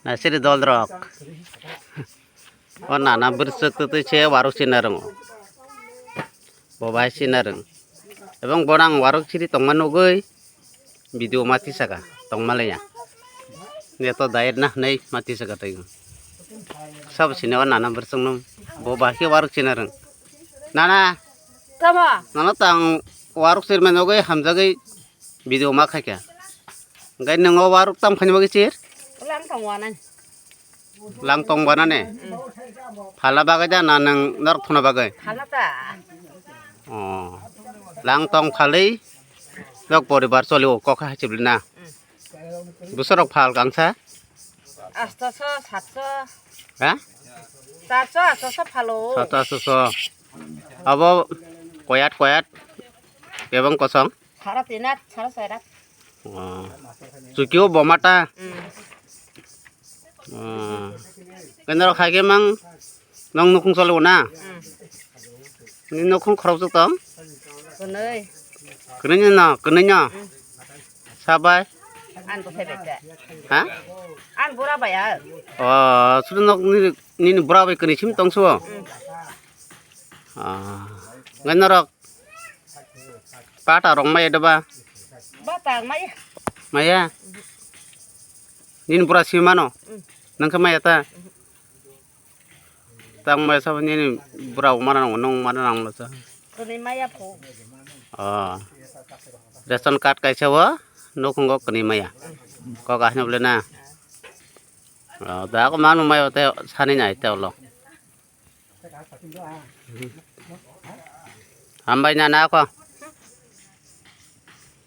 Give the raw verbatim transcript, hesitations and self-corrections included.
Naisiri dol rok. O nana bwrwswk twtwi se waruk sina rwngo. Bo bai sina rwng. Ebong bono ang waruk siri tongma nugwi video ma tisaka tongma laya. Neto diet na hwnwi ma tisaka twi. Sabo sini o nana bwrwswk no bo bai khe waruk sina rwng. Nana. Tamo. Nana tang waruk sirma nugwi hamjagwi video ma khaikha. Hwnkhe nwng o waruk tam khaini bagwi sir? Lang tong wanani. Lang tong wanani? Phalna bagwi da na nwng norok thuna bagwi? Phalna ta. Oh. Lang tong phalwi nok poribar choli o kok hai chibli na. Bwsarok phal kangsa? Astaso, satso. Ha? Satso, astaso phalo. Satso, astaso. Abo koyat, koyat. Ebong kosong? Sara tinat, sara soirat. Oh. Chukio bomata. Mm. Oh. Kenaro khai ke mang nong nukhung solo na? Mm. Ni nukhung khorok chuk tong? Kwnwi. Kwnwi no, kwnwi no. Mm. Sabai. An bo sai bai. Ha? An bura bai a. Oh, sudu nok ni, ni bura bai kwnwi sim tong so. Mm. Ah. Ngai norok pata rong maya doba? Bata maya. Maya? Nini bura simi mano? Mm. Nang khe maya ta? Mm. Tang maya sabo nini bura mana nang, nang mana nang lo sa. Kuni maya pho. Oh. Ration card kaisa o nukhungo kuni maya. Kok ahino bole na. Oh, da ko manu maya te sani nai te lo. Hambai nana ko.